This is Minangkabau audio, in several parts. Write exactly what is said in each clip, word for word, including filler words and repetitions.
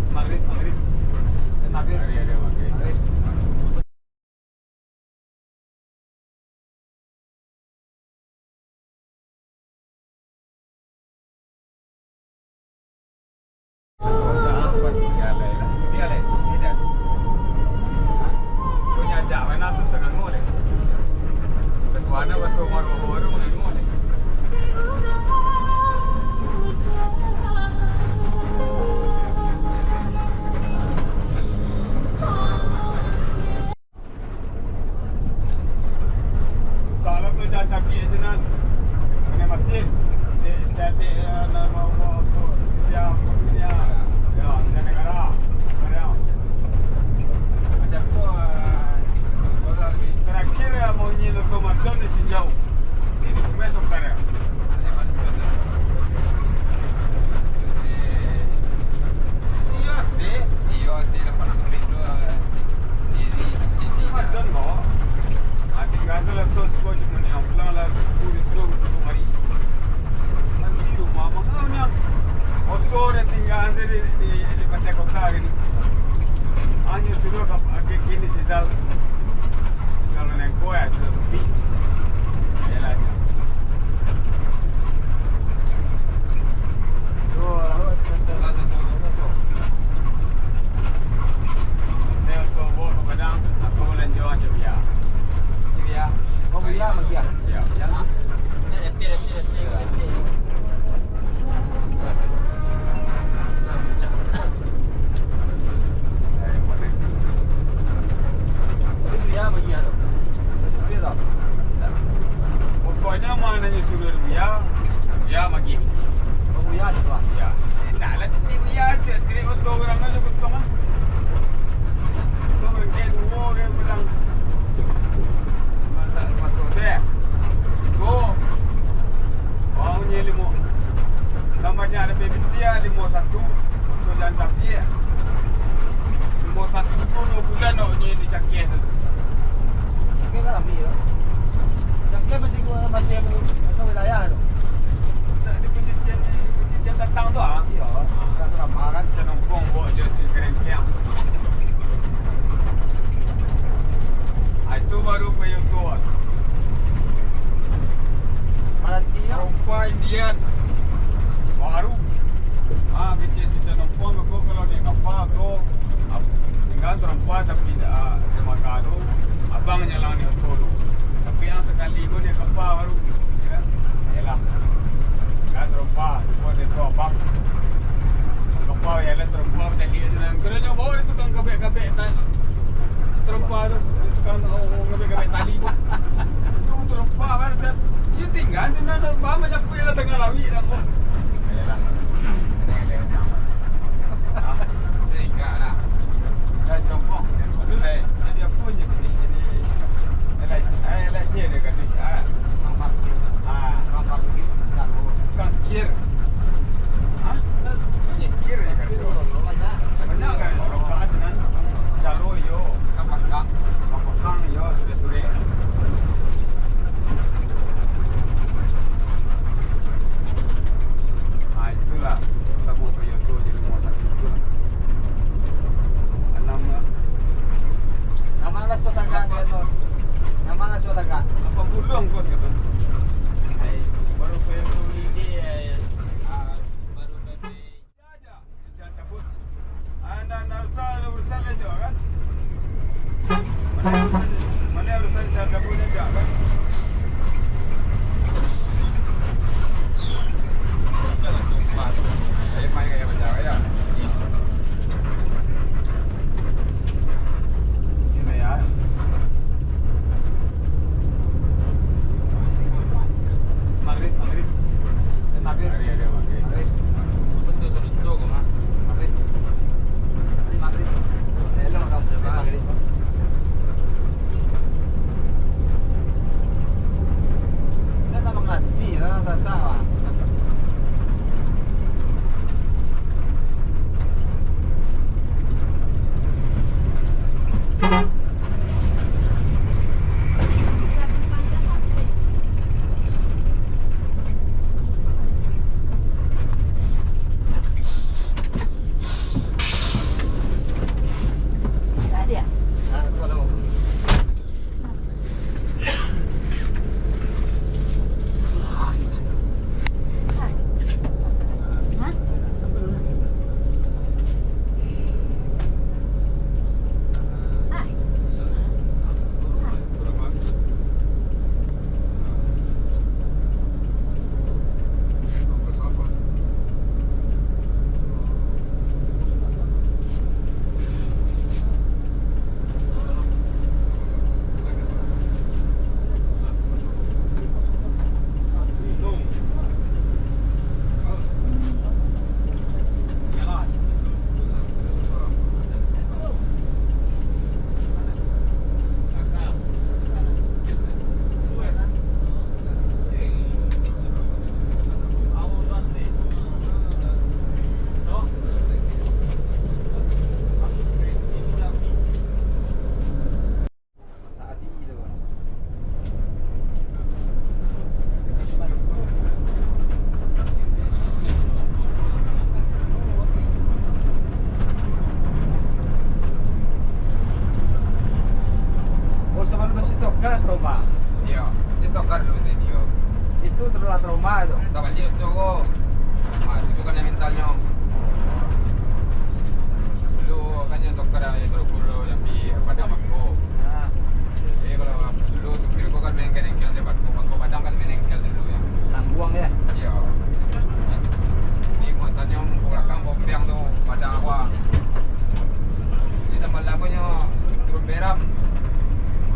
Maghrib, maghrib. Maghrib. Maghrib. Kalau tu jangan capiak sinan. Kena masjid. Di, di, di, eh, nama Allah tu. Setiap dunia. Ya, di negara. Negara. Macam tu, eh, orang ni. Terakhir, eh, munyi lokomotif di Sinjau. Sini, Kumes, Utara. Iyo, sih. Iyo, sih, lapan belas menit tu, eh, diri, sini. Macam kau. Ah, tinggal tu lah tu, tu cuma ni, pulang lah, tu di tu, tu mari. Tapi rumah, makanya, motor dia tinggal tu di, di, di pantai kota gini. Hanya suruh ke, ke, kini sih, Zal. Kalau naik kuat, sudah sepi. Yalah. Hotel tu bawa ke Padang, aku belanja macam dia. Dia. Oh, Buya, Buya. Ya, ya. Tapi Buya Buya tu. Supir tu. Pokoknya, mah nanya suruh Buya, Buya magi. Oh, Buya je tu, ah? Ya. Indak lah, titi Buya, tiap trip oto urang aja potong, ah. Oto urang kayak duo, kayak bilang. Mantap, masuk tu, ya. Go. Bawang je limo. Namanya ada bebek dia, limo satu. Oto jangan capiak. Limo satu tu duo bulan awak ni dicakeh tu. Cakeh kan lami tu. Cakeh masih, masih apa wilayah tu. Tak ada pencucian, pencucian datang tu, ah. Iyo, rasa lama kan. Macam nongkrong bawa je si kerengkiang. Ah, itu baru Toyota. Maranti, ya? Rompa Indian. Baru. Ah, kecil kita nongkrong, kau kalau naik kapal tu, ah, tinggal terompa tapi, ah, dermaga tu, abang nyalang naik oto tu. Tapi yang sekali pun naik kapal baru. Ya. Yalah. Tinggal terompa, tu pun dia tu abang. Kapal yang lain terompa, tadi tu dalam. Kena nyo bawa dia tukang kabek-kabek ta-, terompa tu. Dia tukang, oh, oh, kabek-kabek tali tu. Tu terompa baru dah. Dia tinggal, dia nak, nak, bawa macam kuih lah tengah lawik dah, kok. Yalah. Tinggal lah. Dah jongkok. Jadi apa je kini, jadi, elak, eh, elak je dia kata. Ah. Ah. Tukang kir. Hah? Kir je kan tu. Banyak kan, kalau kat sinan, calo yo. Kapakang. Kapakang yo, sudah sore. Ah, itulah. Sama Toyota je rumah sakit tu lah. Anam lah. Nama lah sudah tagak dia tu. Nama lah sudah tagak. Lapan puluh ongkos kata. Ai, baru Toyota ni dia, ah, baru kami. Mana, mana urusan, urusan dia jawab kan? Mana, mana urusan saya gabung dia jawab kan? Saya main kayak macam ya. Ini ya. Maghrib, maghrib. Eh, maghrib. Hari ada maghrib. Maghrib. Betul, betul, betul, Mak. Maghrib. Hari maghrib. Elok dah, maghrib. Stalker atau trauma? Iyo, dia stalker dulu tadi, yo. Itu terlalu trauma itu. Tak balik tu, ko. Ah, itu kan yang mentalnyo. Dulu kan yang stalker, yang terukur tu, yang di Padang Bangko. Nah. Jadi, kalau dulu supir ko kan main engkel-engkel sajo, Bangko, Bangko Padang kan main engkel dulu, yo. Tangguang, yo? Iyo. Jadi, muatannyo muko balakang, bawa piang tu, Padang apa. Jadi, tambah lagunyo turun Beram.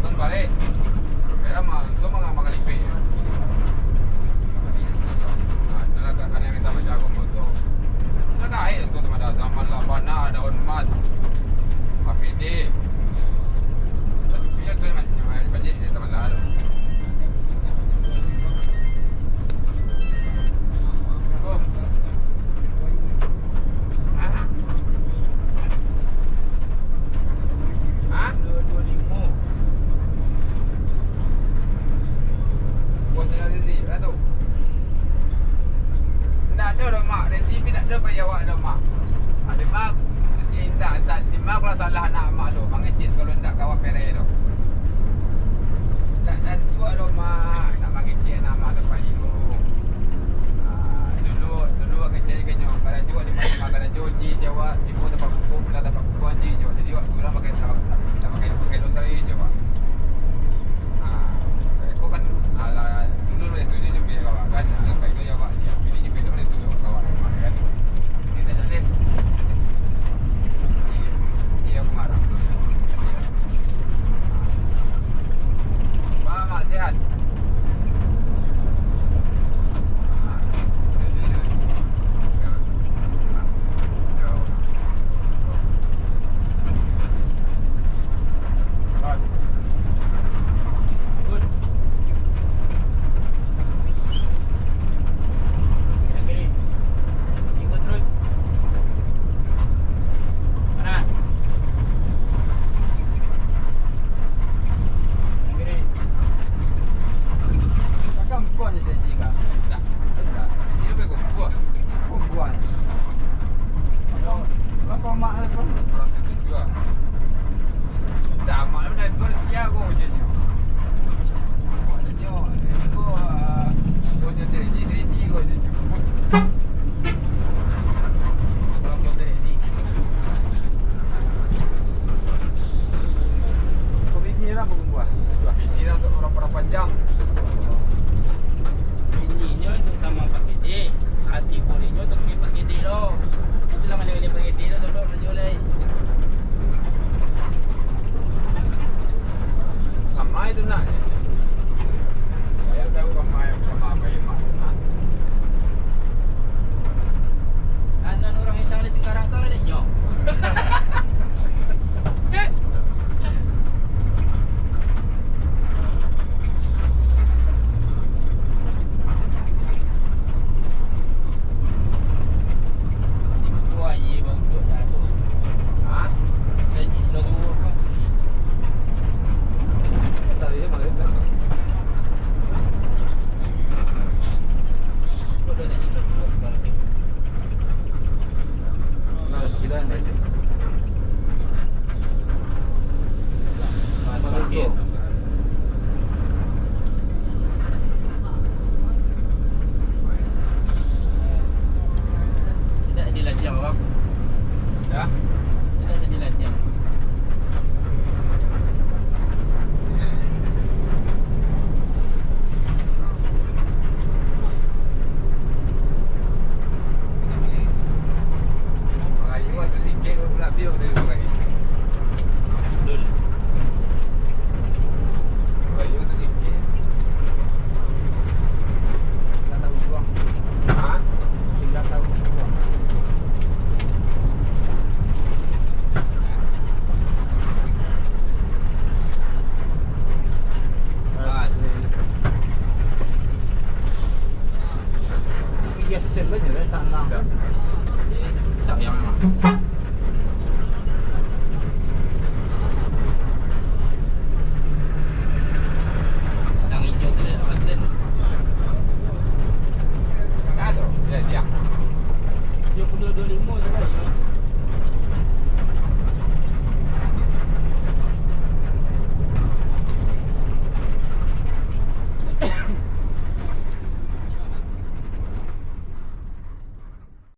Nonton balik. Turun Beram, ah, langsung manga-, mangalipik. Nah, itulah ka-, kanai minta manjago moto. Dah gaek tu, tu, ada zaman labana, daun mas, H P D. Tapi tu, man, man, banyak dia zaman lalu. Hah? Hah? Bos Rezi, lah tu. Ndak ado doh, Mak. Rezi pi ndak ado pai awak doh, Mak. Ado, Mak. Indak, tak, Mak, kalau salah anak Mak tu, mangecek sakali ndak kawa pereh tu. Ndak tantu ado, Mak, nak mangecek anak Mak tu pai tu. Ah, dulu, dulu awak kecek kanyo, karajo di ma-, ma-, karajo di Jawa Timur, tampek buku, pulang tampek buku di Jawa. Jadi, awak pulang pakai, pakai, pakai, pakai loteri Jawa. Ah, ko kan, alah, dulu lah itu je nyampe awak kan, alah, pai tu yo awak, yo, pilih je tu, kan. Ini tak jadi. Iya, iya, aku marah. Bang, Mak, sehat? Ikut terus. Kanan. Kanan kiri. Takkan buah ni saji, Kak? Indak. Indak. Dia bukan buah. Buah ni. Kalau, kalau kau mak ni pun. Orang setuju lah. Indak, mak lu dari Persia ko je nyo. Mak dia nyo, dia ko, ah, ko je saji, saji ko je nyo. Bini lah, seorang padang panjang. Bininyo tu samo pakede, ati burinyo tu pakai pakede lo. Itulah mano-mano pakede lo, tu lo. Amai tu nak. Ayo tahu amai, amai apa yang mak tu nak. Anak urang ilang di Cikarang tu lah, dek nyo.